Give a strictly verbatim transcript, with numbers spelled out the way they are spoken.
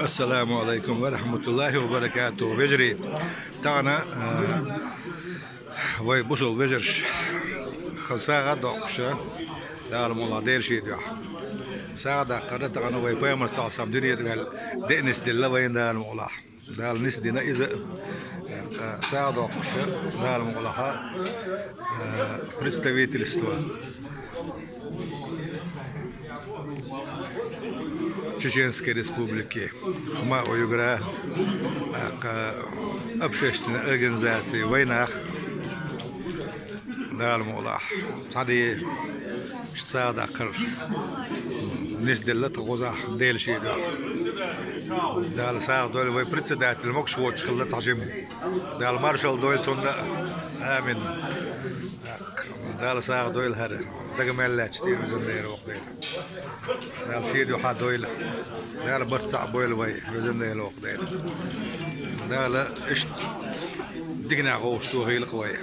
Ассаламу Ӏалайкум ва рахьматуллахӀи ва баракатухӀ, вежарий. Тахана, э, вай бусалба вежарий, хӀара сагӀа доккхуш, Дала мукъалахь, Делан шен дуьхьа. СагӀа даккхар тахана вай Пайхамар, саллаллахӀу Ӏалайхи ва саллам, дуьнен тӀа ваьлла деа нисделла вайна, Дала мукъалахь. Дала нисдина иза, э, сагӀа доккхуш, Дала мукъалахь, э, представительство Чеченской Республики, хӀама а югара, э, общественная организация, вайнах, Дала мукъалахь, цхьа де сагӀа даккхар нисделла тха кхузахь, Делан шен дуьхьа. Дала сагӀа дойла, вай председатель могуш воцуш хилла цхьа жима. Дала маршалла дойла цунна. Амин. Дала сагӀа дойла хӀара. Дага мел лаьтташ тӀера везан Дела, воккха Дела. Дала шен дуьхьа дойла. Дала барт цхьаъ бойла вай, везан Дела, воккха Дела. Дала иштта диканехь вовшахтохийла-кх вай.